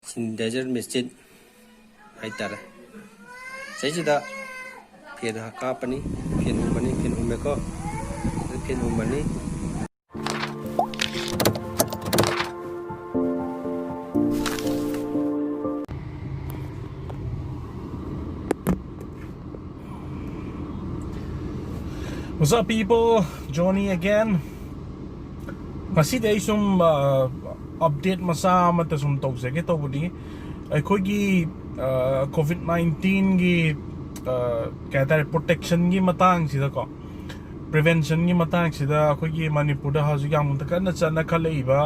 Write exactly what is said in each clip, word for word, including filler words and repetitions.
Sanitizer machine ꯍꯥꯏꯇꯥꯔꯦ꯫ ꯁꯤꯗꯩꯁꯤꯗ ꯐꯦꯟ ꯀꯥꯞꯄꯅꯤ, ꯐꯦꯟ ꯍꯨꯝꯃꯅꯤ, ꯐꯦꯟ ꯍꯨꯝꯃꯦꯀꯣ, ꯐꯦꯟ ꯍꯨꯝꯃꯅꯤ꯫ What's up, people? Johnny again. ꯉꯁꯤꯗꯤ ꯑꯩ ꯁꯨꯝ ꯑꯞꯗꯦꯠ ꯃꯆꯥ ꯑꯃꯠꯇ ꯁꯨꯝ ꯇꯧꯖꯒꯦ ꯇꯧꯕꯅꯤ꯫ ꯑꯩꯈꯣꯏꯒꯤ ꯀꯣꯚꯤꯠ ꯅꯥꯏꯟꯇꯤꯟꯒꯤ ꯀꯩ ꯍꯥꯏꯇꯥꯔꯦ, ꯄ꯭ꯔꯣꯇꯦꯛꯁꯟꯒꯤ ꯃꯇꯥꯡꯁꯤꯗꯀꯣ, ꯄ꯭ꯔꯤꯚꯦꯟꯁꯟꯒꯤ ꯃꯇꯥꯡꯁꯤꯗ ꯑꯩꯈꯣꯏꯒꯤ ꯃꯅꯤꯄꯨꯔꯗ ꯍꯧꯖꯤꯛ ꯌꯥꯝ ꯀꯟꯅ ꯆꯠꯅꯈꯠꯂꯛꯏꯕ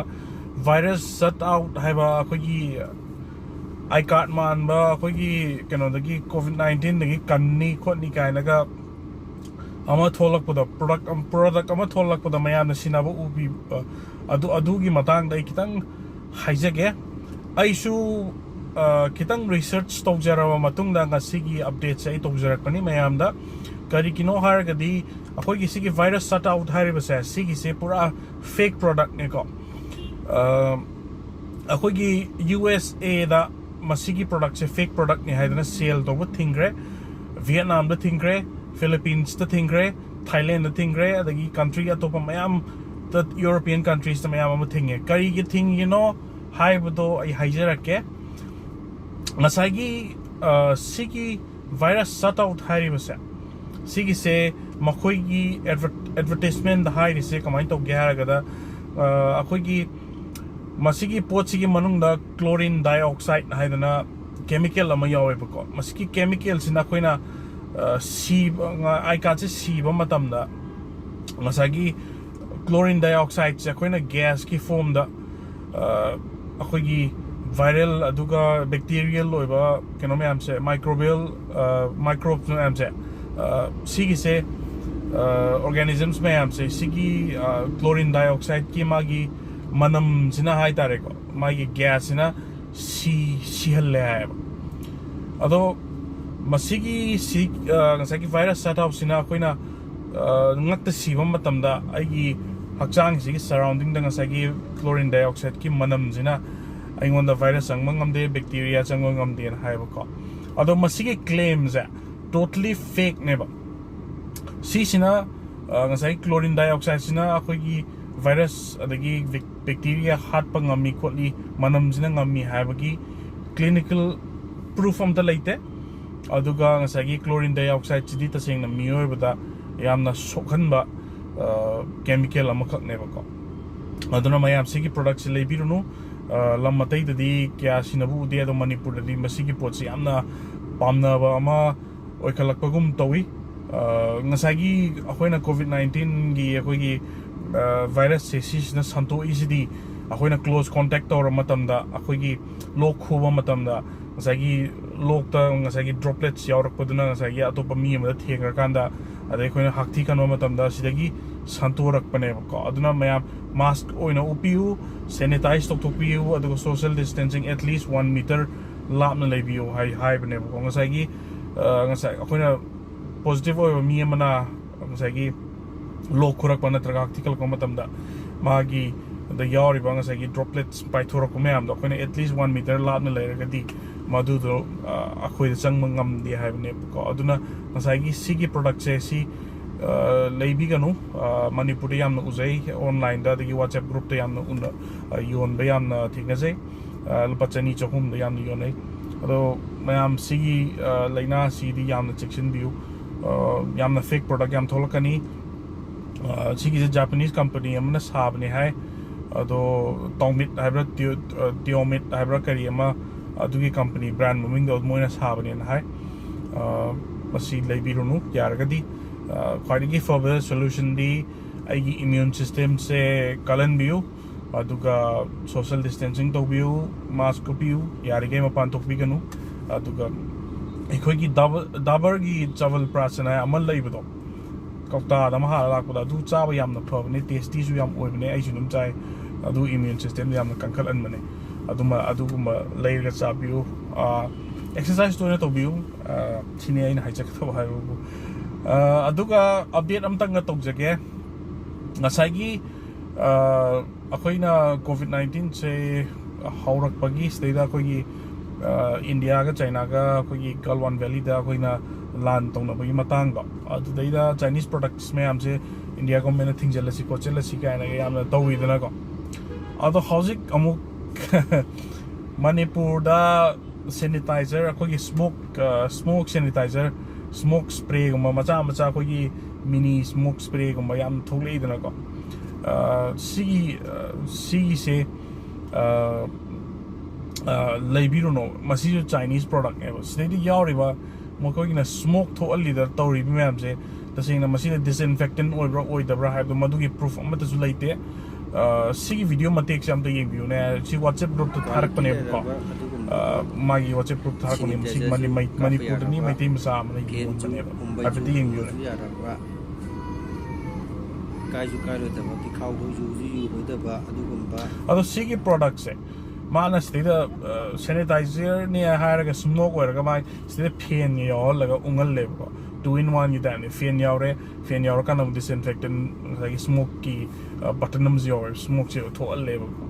ꯚꯥꯏꯔꯁ ꯁꯠ ꯑꯥꯎꯠ ꯍꯥꯏꯕ, ꯑꯩꯈꯣꯏꯒꯤ ꯑꯥꯏ ꯀꯥꯔꯗ ꯃꯥꯟꯕ, ꯑꯩꯈꯣꯏꯒꯤ ꯀꯩꯅꯣꯗꯒꯤ, ꯀꯣꯚꯤꯠ ꯅꯥꯏꯟꯇꯤꯟꯗꯒꯤ ꯀꯟꯅꯤ ꯈꯣꯠꯅꯤ ꯀꯥꯏꯅꯒ ꯑꯃ ꯊꯣꯛꯂꯛꯄꯗꯣ, ꯄ꯭ꯔꯣꯗꯛ ꯄ꯭ꯔꯣꯗꯛ ꯑꯃ ꯊꯣꯛꯂꯛꯄꯗ ꯃꯌꯥꯝꯅ ꯁꯤꯟꯅꯕ ꯎꯕꯤ, ꯑꯗꯨ, ꯑꯗꯨꯒꯤ ꯃꯇꯥꯡꯗ ꯑꯩ ꯈꯤꯇꯪ ꯍꯥꯏꯖꯒꯦ꯫ ꯑꯩꯁꯨ ꯈꯤꯇꯪ ꯔꯤꯁꯔꯆ ꯇꯧꯖꯔꯕ ꯃꯇꯨꯡꯗ ꯉꯁꯤꯒꯤ ꯑꯞꯗꯦꯠꯁꯦ ꯑꯩ ꯇꯧꯖꯔꯛꯄꯅꯤ ꯃꯌꯥꯝꯗ꯫ ꯀꯔꯤꯒꯤꯅꯣ ꯍꯥꯏꯔꯒꯗꯤ, ꯑꯩꯈꯣꯏꯒꯤ ꯁꯤꯒꯤ ꯚꯥꯏꯔꯁ ꯁꯠ ꯑꯥꯎꯠ ꯍꯥꯏꯔꯤꯕꯁꯦ, ꯁꯤꯒꯤꯁꯦ ꯄꯨꯔꯥ ꯐꯦꯛ ꯄ꯭ꯔꯣꯗꯛꯅꯦꯀꯣ꯫ ꯑꯩꯈꯣꯏꯒꯤ ꯌꯨ ꯑꯦꯁ ꯑꯦꯗ ꯃꯁꯤꯒꯤ ꯄ꯭ꯔꯣꯗꯛꯁꯦ ꯐꯦꯛ ꯄ꯭ꯔꯣꯗꯛꯅꯤ ꯍꯥꯏꯗꯅ ꯁꯦꯜ ꯇꯧꯕ ꯊꯤꯡꯈ꯭ꯔꯦ, ꯚꯤꯌꯦꯠꯅꯥꯝꯗ ꯊꯤꯡꯈ꯭ꯔꯦ, ꯐꯤꯂꯤꯄꯤꯟꯁꯇ ꯊꯤꯡꯈ꯭ꯔꯦ, ꯊꯥꯏꯂꯦꯟꯗ ꯊꯤꯡꯈ꯭ꯔꯦ, ꯑꯗꯒꯤ ꯀꯟꯇ꯭ꯔꯤ ꯑꯇꯣꯞꯄ ꯃꯌꯥꯝꯗ, ꯌꯨꯔꯣꯄꯤꯌꯟ ꯀꯟꯇ꯭ꯔꯤꯁꯇ ꯃꯌꯥꯝ ꯑꯃ ꯊꯤꯡꯉꯦ꯫ ꯀꯔꯤꯒꯤ ꯊꯤꯡꯉꯤꯅꯣ ꯍꯥꯏꯕꯗꯣ ꯑꯩ ꯍꯥꯏꯖꯔꯛꯀꯦ꯫ ꯉꯁꯥꯏꯒꯤ ꯁꯤꯒꯤ ꯚꯥꯏꯔꯁ ꯁꯠ ꯑꯥꯎꯠ ꯍꯥꯏꯔꯤꯕꯁꯦ, ꯁꯤꯒꯤꯁꯦ ꯃꯈꯣꯏꯒꯤ ꯑꯦꯗꯚꯔꯇꯤꯁꯃꯦꯟꯗ ꯍꯥꯏꯔꯤꯁꯦ ꯀꯃꯥꯏꯅ ꯇꯧꯒꯦ ꯍꯥꯏꯔꯒꯗ, ꯑꯩꯈꯣꯏꯒꯤ ꯃꯁꯤꯒꯤ ꯄꯣꯠꯁꯤꯒꯤ ꯃꯅꯨꯡꯗ ꯀ꯭ꯂꯣꯔꯤꯟ ꯗꯥꯏꯑꯣꯛꯁꯥꯏꯗ ꯍꯥꯏꯗꯅ ꯀꯦꯃꯤꯀꯦꯜ ꯑꯃ ꯌꯥꯎꯋꯦꯕꯀꯣ꯫ ꯃꯁꯤꯒꯤ ꯀꯦꯃꯤꯀꯦꯜꯁꯤꯅ ꯑꯩꯈꯣꯏꯅ ꯁꯤꯕ, ꯑꯥꯏ ꯀꯥꯔꯗꯁꯦ ꯁꯤꯕ ꯃꯇꯝꯗ ꯉꯁꯥꯏꯒꯤ ꯀ꯭ꯂꯣꯔꯤꯟ ꯗꯥꯏꯑꯣꯛꯁꯥꯏꯗꯁꯦ ꯑꯩꯈꯣꯏꯅ ꯒ꯭ꯌꯥꯁꯀꯤ ꯐꯣꯝꯗ ꯑꯩꯈꯣꯏꯒꯤ ꯚꯥꯏꯔꯦꯜ ꯑꯗꯨꯒ ꯕꯦꯛꯇꯤꯔꯤꯌꯦꯜ ꯑꯣꯏꯕ ꯀꯩꯅꯣ ꯃꯌꯥꯝꯁꯦ, ꯃꯥꯏꯀ꯭ꯔꯣꯕꯤꯌꯦꯜ ꯃꯥꯏꯀ꯭ꯔꯣꯕ ꯃꯌꯥꯝꯁꯦ, ꯁꯤꯒꯤꯁꯦ ꯑꯣꯔꯒꯥꯅꯤꯖꯝꯁ ꯃꯌꯥꯝꯁꯦ ꯁꯤꯒꯤ ꯀ꯭ꯂꯣꯔꯤꯟ ꯗꯥꯏꯑꯣꯛꯁꯥꯏꯗꯀꯤ ꯃꯥꯒꯤ ꯃꯅꯝꯁꯤꯅ ꯍꯥꯏꯇꯥꯔꯦꯀꯣ, ꯃꯥꯒꯤ ꯒ꯭ꯌꯥꯁꯁꯤꯅ ꯁꯤ ꯁꯤꯍꯜꯂꯦ ꯍꯥꯏꯌꯦꯕ꯫ ꯑꯗꯣ ꯃꯁꯤꯒꯤ ꯁꯤ ꯉꯁꯥꯏꯒꯤ ꯚꯥꯏꯔꯁ ꯁꯠ ꯑꯥꯎꯠꯁꯤꯅ ꯑꯩꯈꯣꯏꯅ ꯉꯛꯇ ꯁꯤꯕ ꯃꯇꯝꯗ ꯑꯩꯒꯤ ꯍꯛꯆꯥꯡꯁꯤꯒꯤ ꯁꯔꯥꯎꯟꯗꯤꯡꯗ ꯉꯁꯥꯏꯒꯤ ꯀ꯭ꯂꯣꯔꯤꯟ ꯗꯥꯏꯑꯣꯛꯁꯥꯏꯗꯀꯤ ꯃꯅꯝꯁꯤꯅ ꯑꯩꯉꯣꯟꯗ ꯚꯥꯏꯔꯁ ꯆꯪꯕ ꯉꯝꯗꯦ, ꯕꯦꯛꯇꯤꯔꯤꯌꯥ ꯆꯪꯕ ꯉꯝꯗꯦꯅ ꯍꯥꯏꯕꯀꯣ꯫ ꯑꯗꯣ ꯃꯁꯤꯒꯤ ꯀ꯭ꯂꯦꯝꯁꯦ ꯇꯣꯇꯂꯤ ꯐꯦꯛꯅꯦꯕ꯫ ꯁꯤꯁꯤꯅ, ꯑ, ꯉꯁꯥꯏ ꯀ꯭ꯂꯣꯔꯤꯟ ꯗꯥꯏꯑꯣꯛꯁꯥꯏꯗꯁꯤꯅ ꯑꯩꯈꯣꯏꯒꯤ ꯚꯥꯏꯔꯁ ꯑꯗꯒꯤ ꯕꯦꯛ-, ꯕꯦꯛꯇꯤꯔꯤꯌꯥ ꯍꯥꯠꯄ ꯉꯝꯃꯤ ꯈꯣꯠꯂꯤ, ꯃꯅꯝꯁꯤꯅ ꯉꯝꯃꯤ ꯍꯥꯏꯕꯒꯤ ꯀ꯭ꯂꯤꯅꯤꯀꯦꯜ ꯄ꯭ꯔꯨꯐ ꯑꯝꯇ ꯂꯩꯇꯦ꯫ ꯑꯗꯨꯒ ꯉꯁꯥꯏꯒꯤ ꯀ꯭ꯂꯣꯔꯤꯟ ꯗꯥꯏꯑꯣꯛꯁꯥꯏꯗꯁꯤꯗꯤ ꯇꯁꯦꯡꯅ ꯃꯤꯑꯣꯏꯕꯗ ꯌꯥꯝꯅ ꯁꯣꯛꯍꯟꯕ, ꯑ, ꯀꯦꯃꯤꯀꯦꯜ ꯑꯃꯈꯛꯅꯦꯕꯀꯣ꯫ ꯑꯗꯨꯅ ꯃꯌꯥꯝ ꯁꯤꯒꯤ ꯄ꯭ꯔꯗꯛꯁꯤ ꯂꯩꯕꯤꯔꯨꯅꯨ꯫ ꯑ, ꯂꯝ ꯑꯇꯩꯗꯗꯤ ꯀꯌꯥ ꯁꯤꯟꯅꯕ ꯎꯗꯦ, ꯑꯗꯣ ꯃꯅꯤꯄꯨꯔꯗꯗꯤ ꯃꯁꯤꯒꯤ ꯄꯣꯠꯁꯤ ꯌꯥꯝꯅ ꯄꯥꯝꯅꯕ ꯑꯃ ꯑꯣꯏꯈꯠꯂꯛꯄꯒꯨꯝ ꯇꯧꯏ꯫ ꯑ, ꯉꯁꯥꯏꯒꯤ ꯑꯩꯈꯣꯏꯅ ꯀꯣꯚꯤꯗ ꯅꯥꯏꯟꯇꯤꯟꯒꯤ ꯑꯩꯈꯣꯏꯒꯤ, ꯑ, ꯚꯥꯏꯔꯁꯁꯦ ꯁꯤꯁꯤꯅ ꯁꯟꯇꯣꯛꯏꯁꯤꯗꯤ ꯑꯩꯈꯣꯏꯅ ꯀ꯭ꯂꯣꯖ ꯀꯣꯟꯇꯦꯛ ꯇꯧꯔ ꯃꯇꯝꯗ, ꯑꯩꯈꯣꯏꯒꯤ ꯂꯣꯛ ꯈꯨꯕ ꯃꯇꯝꯗ ꯉꯁꯥꯏꯒꯤ ꯂꯣꯛꯇ ꯉꯁꯥꯏꯒꯤ ꯗ꯭ꯔꯣꯞꯂꯦꯠꯁ ꯌꯥꯎꯔꯛꯄꯗꯨꯅ ꯉꯁꯥꯏꯒꯤ ꯑꯇꯣꯞꯄ ꯃꯤ ꯑꯃꯗ ꯊꯦꯡꯈ꯭ꯔꯀꯥꯟꯗ, ꯑꯗꯩ ꯑꯩꯈꯣꯏꯅ ꯍꯥꯛꯊꯤ ꯈꯟꯕ ꯃꯇꯝꯗ ꯁꯤꯗꯒꯤ ꯁꯟꯇꯣꯔꯛꯄꯅꯦꯕꯀꯣ꯫ ꯑꯗꯨꯅ ꯃꯌꯥꯝ ꯃꯥꯁꯛ ꯑꯣꯏꯅ ꯎꯞꯄꯤꯌꯨ, ꯁꯦꯅꯤꯇꯥꯏꯁ ꯇꯧꯊꯣꯛꯄꯤꯌꯨ, ꯑꯗꯨꯒ social distancing at least one meter ꯂꯥꯞꯅ ꯂꯩꯕꯤꯌꯨ ꯍꯥꯏ-, ꯍꯥꯏꯕꯅꯦꯕꯀꯣ꯫ ꯉꯁꯥꯏꯒꯤ, ꯑ, ꯉꯁꯥꯏ ꯑꯩꯈꯣꯏꯅ ꯄꯣꯖꯤꯇꯤꯚ ꯑꯣꯏꯕ ꯃꯤ ꯑꯃꯅ ꯉꯁꯥꯏꯒꯤ ꯂꯣꯛ ꯈꯨꯔꯛꯄ ꯅꯠꯇ꯭ꯔꯒ ꯍꯥꯛꯊꯤ ꯈꯜꯂꯛꯄ ꯃꯇꯝꯗ ꯃꯥꯒꯤ ꯗ ꯌꯥꯎꯔꯤꯕ ꯉꯁꯥꯏꯒꯤ ꯗ꯭ꯔꯣꯞꯂꯦꯠꯁ ꯄꯥꯏꯊꯣꯔꯛꯄ ꯃꯌꯥꯝꯗꯣ ꯑꯩꯈꯣꯏꯅ at least one meter ꯂꯥꯞꯅ ꯂꯩꯔꯒꯗꯤ ꯃꯗꯨꯗꯣ, ꯑ, ꯑꯩꯈꯣꯏꯗ ꯆꯪꯕ ꯉꯝꯗꯦ ꯍꯥꯏꯕꯅꯦꯕꯀꯣ꯫ ꯑꯗꯨꯅ ꯉꯁꯥꯏꯒꯤ ꯁꯤꯒꯤ ꯄ꯭ꯔꯗꯛꯁꯦ ꯁꯤ, ꯑ, ꯂꯩꯕꯤꯒꯅꯨ꯫ ꯑ, ꯃꯅꯤꯄꯨꯔꯗ ꯌꯥꯝꯅ ꯎꯖꯩ, ꯑꯣꯟꯂꯥꯏꯟꯗ ꯑꯗꯒꯤ WhatsApp ꯒ꯭ꯔꯨꯞꯇ ꯌꯥꯝꯅ ꯎꯅ-, ꯑ, ꯌꯣꯟꯕ ꯌꯥꯝꯅ ꯊꯦꯡꯅꯖꯩ꯫ ꯑ, ꯂꯨꯄꯥ ꯆꯅꯤ ꯆꯍꯨꯝꯗ ꯌꯥꯝꯅ ꯌꯣꯟꯅꯩ꯫ ꯑꯗꯣ ꯃꯌꯥꯝ ꯁꯤꯒꯤ, ꯑ, ꯂꯥꯏꯅꯥꯁꯤꯗꯤ ꯌꯥꯝꯅ ꯆꯦꯛꯁꯤꯟꯕꯤꯌꯨ꯫ ꯑ, ꯌꯥꯝꯅ ꯐꯦꯛ ꯄ꯭ꯔꯗꯛ ꯌꯥꯝ ꯊꯣꯛꯂꯛꯀꯅꯤ꯫ ꯑ, ꯁꯤꯒꯤꯁꯦ ꯖꯥꯄꯅꯤꯁ ꯀꯝꯄꯅꯤ ꯑꯃꯅ ꯁꯥꯕꯅꯤ ꯍꯥꯏ꯫ ꯑꯗꯣ ꯇꯥꯎꯃꯤꯠ ꯍꯥꯏꯕ꯭ꯔꯥ, ꯇꯤꯌꯣ-, ꯑ, ꯇꯤꯌꯣꯃꯤꯠ ꯍꯥꯏꯕ꯭ꯔꯥ ꯀꯔꯤ ꯑꯃ, ꯑꯗꯨꯒꯤ ꯀꯝꯄꯅꯤ ꯕ꯭ꯔꯥꯟ ꯃꯃꯤꯡꯗꯣ ꯃꯣꯏꯅ ꯁꯥꯕꯅꯦꯅ ꯍꯥꯏ꯫ ꯑ, ꯃꯁꯤ ꯂꯩꯕꯤꯔꯨꯅꯨ ꯌꯥꯔꯒꯗꯤ꯫ ꯑ, ꯈ꯭ꯋꯥꯏꯗꯒꯤ ꯐꯕ ꯁꯣꯂꯨꯁꯟꯗꯤ ꯑꯩꯒꯤ ꯏꯃ꯭ꯌꯨꯟ ꯁꯤꯁꯇꯦꯝꯁꯦ ꯀꯜꯍꯟꯕꯤꯌꯨ, ꯑꯗꯨꯒ social distancing ꯇꯧꯕꯤꯌꯨ, ꯃꯥꯁꯛ ꯎꯞꯄꯤꯌꯨ, ꯌꯥꯔꯤꯈꯩ ꯃꯄꯥꯟ ꯊꯣꯛꯄꯤꯒꯅꯨ꯫ ꯑꯗꯨꯒ ꯑꯩꯈꯣꯏꯒꯤ ꯗꯥꯕꯔ-, ꯗꯥꯕꯔꯒꯤ ꯆꯋꯜ ꯄ꯭ꯔꯥꯁꯟ ꯍꯥꯏ ꯑꯃ ꯂꯩꯕꯗꯣ, ꯀꯧꯇꯥꯗ ꯑꯃ ꯍꯥꯜꯂ ꯂꯥꯛꯄꯗꯣ, ꯑꯗꯨ ꯆꯥꯕ ꯌꯥꯝꯅ ꯐꯕꯅꯦ, ꯇꯦꯁꯇꯤꯁꯨ ꯌꯥꯝ ꯑꯣꯏꯕꯅꯦ, ꯑꯩꯁꯨ ꯑꯗꯨꯝ ꯆꯥꯏ꯫ ꯑꯗꯨ ꯏꯃ꯭ꯌꯨꯟ ꯁꯤꯁꯇꯦꯝ ꯌꯥꯝꯅ ꯀꯟꯈꯠꯍꯟꯕꯅꯦ꯫ ꯑꯗꯨꯃ, ꯑꯗꯨꯒꯨꯝꯕ ꯂꯩꯔꯒ ꯆꯥꯕꯤꯌꯨ꯫ ꯑꯦꯛꯁꯔꯁꯥꯏꯁ ꯇꯣꯏꯅ ꯇꯧꯕꯤꯌꯨ꯫ ꯑ, ꯁꯤꯅꯤ ꯑꯩꯅ ꯍꯥꯏꯖꯒꯗꯕ ꯍꯥꯏꯕꯕꯨ꯫ ꯑ, ꯑꯗꯨꯒ ꯑꯞꯗꯦꯠ ꯑꯝꯇꯪꯒ ꯇꯧꯖꯒꯦ꯫ ꯉꯁꯥꯏꯒꯤ, ꯑ, ꯑꯩꯈꯣꯏꯅ ꯀꯣꯚꯤꯗ ꯅꯥꯏꯟꯇꯤꯟꯁꯦ, ꯍꯧꯔꯛꯄꯒꯤ ꯁꯤꯗꯩꯗ ꯑꯩꯈꯣꯏꯒꯤ ꯏꯟꯗꯤꯌꯥꯒ ꯆꯥꯏꯅꯥꯒ ꯑꯩꯈꯣꯏꯒꯤ ꯒꯜꯋꯥꯟ ꯚꯦꯂꯤꯗ ꯑꯩꯈꯣꯏꯅ ꯂꯥꯟ ꯇꯧꯅꯕꯒꯤ ꯃꯇꯥꯡꯗꯣ, ꯑꯗꯨꯗꯩꯗ ꯆꯥꯏꯅꯤꯁ ꯄ꯭ꯔꯗꯛꯁ ꯃꯌꯥꯝꯁꯦ ꯏꯟꯗꯤꯌꯥ ꯒꯣꯔꯃꯦꯟꯅ ꯊꯤꯡꯖꯤꯜꯂꯁꯤ ꯈꯣꯠꯆꯤꯜꯂꯁꯤ ꯀꯥꯏꯅꯒ ꯌꯥꯝꯅ ꯇꯧꯋꯤꯗꯅꯀꯣ꯫ ꯑꯗꯣ ꯍꯧꯖꯤꯛ ꯑꯃꯨꯛ ꯃꯅꯤꯄꯨꯔꯗ ꯁꯦꯅꯤꯇꯥꯏꯖꯔ, ꯑꯩꯈꯣꯏꯒꯤ ꯁ꯭ꯃꯣꯛ ꯁ꯭ꯃꯣꯛ ꯁꯦꯅꯤꯇꯥꯏꯖꯔ, ꯁ꯭ꯃꯣꯛ ꯁ꯭ꯄ꯭ꯔꯦꯒꯨꯝꯕ ꯃꯆꯥ ꯃꯆꯥ, ꯑꯩꯈꯣꯏꯒꯤ ꯃꯤꯅꯤ ꯁ꯭ꯃꯣꯛ ꯁ꯭ꯄ꯭ꯔꯦꯒꯨꯝꯕ ꯌꯥꯝ ꯊꯣꯛꯂꯛꯏꯗꯅꯀꯣ꯫ ꯁꯤꯒꯤ ꯁꯤꯒꯤꯁꯦ ꯂꯩꯕꯤꯔꯨꯅꯣ, ꯃꯁꯤꯁꯨ ꯆꯥꯏꯅꯤꯁ ꯄ꯭ꯔꯗꯛꯅꯦꯕ꯫ ꯁꯤꯗꯩꯗ ꯌꯥꯎꯔꯤꯕ ꯃꯈꯣꯏꯒꯤꯅ ꯁ꯭ꯃꯣꯛ ꯊꯣꯛꯍꯜꯂꯤꯗ ꯇꯧꯔꯤꯕ ꯃꯌꯥꯝꯁꯦ, ꯇꯁꯦꯡꯅ ꯃꯁꯤꯗ ꯗꯤꯁꯏꯟꯐꯦꯛꯇꯦꯟ ꯑꯣꯏꯕ꯭ꯔꯥ ꯑꯣꯏꯗꯕ꯭ꯔꯥ ꯍꯥꯏꯕꯗꯣ ꯃꯗꯨꯒꯤ ꯄ꯭ꯔꯨꯐ ꯑꯃꯠꯇꯁꯨ ꯂꯩꯇꯦ꯫ ꯁꯤꯒꯤ ꯚꯤꯗꯤꯑꯣ ꯃꯇꯦꯛꯁꯦ ꯑꯝꯇ ꯌꯦꯡꯕꯤꯌꯨꯅꯦ꯫ ꯁꯤ WhatsApp ꯒ꯭ꯔꯨꯞꯇ ꯊꯥꯔꯛꯄꯅꯦꯕꯀꯣ꯫ ꯃꯥꯒꯤ WhatsApp ꯒ꯭ꯔꯨꯞꯇ ꯊꯥꯔꯛꯄꯅꯦ꯫ ꯃꯁꯤ ꯃꯅꯤ- ꯃꯩ- ꯃꯅꯤꯄꯨꯔꯗꯅꯤ, ꯃꯩꯇꯩ ꯃꯆꯥ ꯑꯃꯅ ꯌꯣꯟꯕꯅꯦꯕ꯫ ꯍꯥꯏꯐꯦꯠꯇ ꯌꯦꯡꯕꯤꯌꯨꯅꯦ꯫ ꯀꯥꯏꯁꯨ ꯀꯥꯏꯔꯣꯏꯗꯕ, ꯄꯤꯈꯥꯎ ꯌꯨꯁꯨ ꯌꯨꯔꯣꯏꯗꯕ ꯑꯗꯨꯒꯨꯝꯕ꯫ ꯑꯗꯣ ꯁꯤꯒꯤ ꯄ꯭ꯔꯗꯛꯁꯦ ꯃꯥꯅ ꯁꯤꯗꯩꯗ ꯁꯦꯅꯤꯇꯥꯏꯖꯔꯅꯦ ꯍꯥꯏꯔꯒ ꯁ꯭ꯃꯣꯛ ꯑꯣꯏꯔꯒ ꯃꯥꯒꯤ ꯁꯤꯗꯩꯗ ꯐꯦꯟꯒ ꯌꯥꯎꯍꯜꯂꯒ ꯎꯪꯍꯜꯂꯦꯕꯀꯣ꯫ Two in one ꯒꯤ ꯇꯥꯏꯞꯅꯦ꯫ ꯐꯦꯟ ꯌꯥꯎꯔꯦ, ꯐꯦꯟ ꯌꯥꯎꯔꯀꯥꯟꯗ ꯑꯃꯨꯛ ꯗꯤꯁꯏꯟꯐꯦꯛꯇꯦꯟ ꯉꯁꯥꯏꯒꯤ ꯁ꯭ꯃꯣꯛꯀꯤ ꯕꯇꯟ ꯑꯃꯁꯨ ꯌꯥꯎꯋꯦꯕ, ꯁ꯭ꯃꯣꯛꯁꯦ ꯊꯣꯛꯍꯜꯂꯦꯕꯀꯣ꯫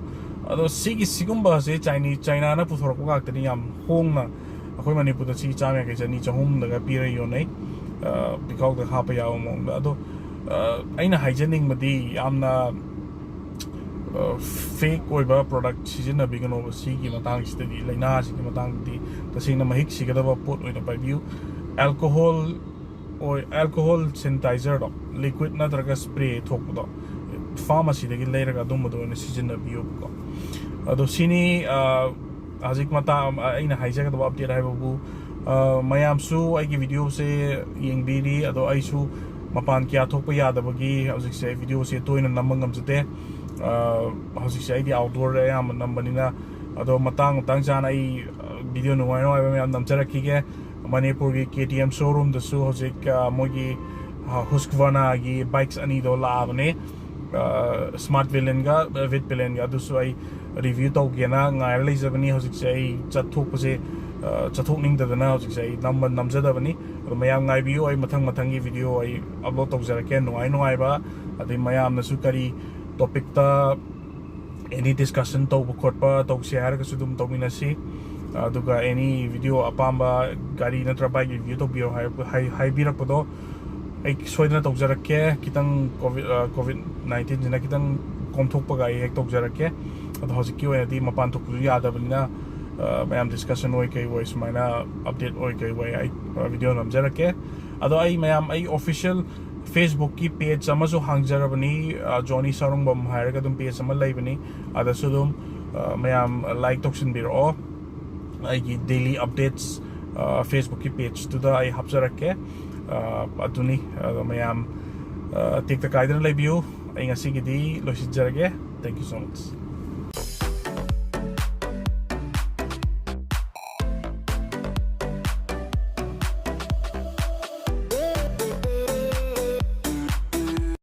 ꯑꯗꯣ ꯁꯤꯒꯤ ꯁꯤꯒꯨꯝꯕꯁꯦ ꯆꯥꯏꯅꯤ- ꯆꯥꯏꯅꯥꯅ ꯄꯨꯊꯣꯔꯛꯄ ꯉꯥꯛꯇꯅꯤ꯫ ꯌꯥꯝ ꯍꯣꯡꯅ ꯑꯩꯈꯣꯏ ꯃꯅꯤꯄꯨꯔꯗ ꯁꯤ ꯆꯥꯝ ꯌꯥꯡꯈꯩ, ꯆꯅꯤ, ꯆꯍꯨꯝꯗꯒ ꯄꯤꯔ ꯌꯣꯟꯅꯩ, ꯄꯤꯈꯥꯎꯗ ꯍꯥꯞꯄ ꯌꯥꯕ ꯃꯑꯣꯡꯗ꯫ ꯑꯗꯣ ꯑꯩꯅ ꯍꯥꯏꯖꯅꯤꯡꯕꯗꯤ ꯌꯥꯝꯅ ꯐꯦꯛ ꯑꯣꯏꯕ ꯄ꯭ꯔꯗꯛ ꯁꯤꯖꯤꯟꯅꯕꯤꯒꯅꯣꯕ꯫ ꯁꯤꯒꯤ ꯃꯇꯥꯡꯁꯤꯗꯗꯤ, ꯂꯥꯏꯅꯥꯁꯤꯒꯤ ꯃꯇꯥꯡꯗꯗꯤ ꯇꯁꯦꯡꯅ ꯃꯍꯤꯛ ꯁꯤꯒꯗꯕ ꯄꯣꯠ ꯑꯣꯏꯅ ꯄꯥꯏꯕꯤꯌꯨ꯫ ꯑꯦꯜꯀꯣꯍꯣꯜ ꯑꯣꯏ ꯑꯦꯜꯀꯣꯍꯣꯜ ꯁꯦꯅꯤꯇꯥꯏꯖꯔꯗꯣ, ꯂꯤꯀ꯭ꯋꯤꯠ ꯅꯠꯇ꯭ꯔꯒ ꯁ꯭ꯄ꯭ꯔꯦ ꯊꯣꯛꯄꯗꯣ, ꯐꯥꯔꯃꯥꯁꯤꯗꯒꯤ ꯂꯩꯔꯒ ꯑꯗꯨꯝꯕꯗꯣ ꯑꯣꯏꯅ ꯁꯤꯖꯤꯟꯅꯕꯤꯌꯣꯕꯀꯣ꯫ ꯑꯗꯣ ꯁꯤꯅꯤ ꯍꯧꯖꯤꯛ ꯃꯇꯥꯡ ꯑꯩꯅ ꯍꯥꯏꯖꯒꯗꯕ ꯑꯞꯗꯦꯠ ꯍꯥꯏꯕꯕꯨ꯫ ꯃꯌꯥꯝꯁꯨ ꯑꯩꯒꯤ ꯚꯤꯗꯤꯑꯣꯁꯦ ꯌꯦꯡꯕꯤꯔꯤ, ꯑꯗꯣ ꯑꯩꯁꯨ ꯃꯄꯥꯟ ꯀꯌꯥ ꯊꯣꯛꯄ ꯌꯥꯗꯕꯒꯤ ꯍꯧꯖꯤꯛꯁꯦ ꯑꯩ ꯚꯤꯗꯤꯑꯣꯁꯦ ꯇꯣꯏꯅ ꯅꯝꯕ ꯉꯝꯖꯗꯦ꯫ ꯍꯧꯖꯤꯛꯁꯦ ꯑꯩꯗꯤ ꯑꯥꯎꯠꯗꯣꯔꯗ ꯑꯌꯥꯝꯕ ꯅꯝꯕꯅꯤꯅ꯫ ꯑꯗꯣ ꯃꯇꯥꯡ ꯃꯇꯥꯡ ꯆꯥꯅ ꯑꯩ ꯚꯤꯗꯤꯑꯣ ꯅꯨꯡꯉꯥꯏ ꯅꯨꯡꯉꯥꯏꯕ ꯃꯌꯥꯝ ꯅꯝꯖꯔꯛꯈꯤꯒꯦ꯫ ꯃꯅꯤꯄꯨꯔꯒꯤ KTM showroomꯗꯁꯨ ꯍꯧꯖꯤꯛ ꯃꯣꯏꯒꯤ Husqvarnaꯒꯤ bikes ꯑꯅꯤꯗꯣ ꯂꯥꯛꯑꯕꯅꯦ꯫ Smart Valiantꯒ Vet Valiantꯒ, ꯑꯗꯨꯁꯨ ꯑꯩ ꯔꯤꯚ꯭ꯌꯨ ꯇꯧꯒꯦꯅ ꯉꯥꯏꯔ ꯂꯩꯖꯕꯅꯤ꯫ ꯍꯧꯖꯤꯛꯁꯦ ꯑꯩ ꯆꯠꯊꯣꯛꯄꯁꯦ ꯆꯠꯊꯣꯛꯅꯤꯡꯗꯗꯅ ꯍꯧꯖꯤꯛꯁꯦ ꯑꯩ ꯅꯝꯕ ꯅꯝꯖꯗꯕꯅꯤ꯫ ꯑꯗꯣ ꯃꯌꯥꯝ ꯉꯥꯏꯕꯤꯌꯨ, ꯑꯩ ꯃꯊꯪ ꯃꯊꯪꯒꯤ ꯚꯤꯗꯤꯑꯣ ꯑꯩ ꯑꯞꯂꯣꯗ ꯇꯧꯖꯔꯛꯀꯦ꯫ ꯅꯨꯡꯉꯥꯏ ꯅꯨꯡꯉꯥꯏꯕ, ꯑꯗꯩ ꯃꯌꯥꯝꯅꯁꯨ ꯀꯔꯤ ꯇꯣꯄꯤꯛꯇ ꯑꯦꯅꯤ ꯗꯤꯁꯀꯁꯟ ꯇꯧꯕ ꯈꯣꯠꯄ ꯇꯧꯁꯦ ꯍꯥꯏꯔꯒꯁꯨ ꯑꯗꯨꯝ ꯇꯧꯃꯤꯟꯅꯁꯤ꯫ ꯑꯗꯨꯒ ꯑꯦꯅꯤ ꯚꯤꯗꯤꯑꯣ ꯑꯄꯥꯝꯕ ꯒꯥꯔꯤ ꯅꯠꯇ꯭ꯔ ꯕꯥꯏꯛꯀꯤ ꯔꯤꯚ꯭ꯌꯨ ꯇꯧꯕꯤꯔꯣ ꯍꯥꯏ-, ꯍꯥꯏ-, ꯍꯥꯏꯕꯤꯔꯛꯄꯗꯣ ꯑꯩ ꯁꯣꯏꯗꯅ ꯇꯧꯖꯔꯛꯀꯦ꯫ ꯈꯤꯇꯪ ꯀꯣꯚꯤꯗ, ꯑ, ꯀꯣꯚꯤꯗ ꯅꯥꯏꯟꯇꯤꯟꯁꯤꯅ ꯈꯤꯇꯪ ꯀꯣꯝꯊꯣꯛꯄꯒ ꯑꯩ ꯍꯦꯛ ꯇꯧꯖꯔꯛꯀꯦ꯫ ꯑꯗꯣ ꯍꯧꯖꯤꯛꯀꯤ ꯑꯣꯏꯅꯗꯤ ꯃꯄꯥꯟ ꯊꯣꯛꯄꯁꯨ ꯌꯥꯗꯕꯅꯤꯅ, ꯑ, ꯃꯌꯥꯝ ꯗꯤꯁꯀꯁꯟ ꯑꯣꯏ ꯀꯩ ꯑꯣꯏ ꯁꯨꯃꯥꯏꯅ ꯑꯞꯗꯦꯠ ꯑꯣꯏ ꯀꯩ ꯑꯣꯏ ꯑꯩ, ꯑ, ꯚꯤꯗꯤꯑꯣ ꯅꯝꯖꯔꯛꯀꯦ꯫ ꯑꯗꯣ ꯑꯩ ꯃꯌꯥꯝ ꯑꯩ ꯑꯣꯐꯤꯁꯤꯌꯦꯜ ꯐꯦꯁꯕꯨꯛꯀꯤ ꯄꯦꯖ ꯑꯃꯁꯨ ꯍꯥꯡꯖꯔꯕꯅꯤ, ꯑ, ꯖꯣꯅꯤ ꯁꯥꯔꯣꯡꯕꯝ ꯍꯥꯏꯔꯒ ꯑꯗꯨꯝ ꯄꯦꯖ ꯑꯃ ꯂꯩꯕꯅꯤ꯫ ꯑꯗꯁꯨ ꯑꯗꯨꯝ, ꯑ, ꯃꯌꯥꯝ ꯂꯥꯏꯛ ꯇꯧꯁꯤꯟꯕꯤꯔꯛꯑꯣ꯫ ꯑꯩꯒꯤ ꯗꯦꯂꯤ ꯑꯞꯗꯦꯠꯁ, ꯑ, ꯐꯦꯁꯕꯨꯛꯀꯤ ꯄꯦꯖꯇꯨꯗ ꯑꯩ ꯍꯥꯞꯆꯔꯛꯀꯦ꯫ ꯑ, ꯑꯗꯨꯅꯤ꯫ ꯑꯗꯣ ꯃꯌꯥꯝ, ꯑ, ꯇꯦꯛꯇ ꯀꯥꯏꯗꯅ ꯂꯩꯕꯤꯌꯨ꯫ ꯑꯩ ꯉꯁꯤꯒꯤꯗꯤ ꯂꯣꯏꯁꯤꯟꯖꯔꯒꯦ꯫ Thank you so much꯫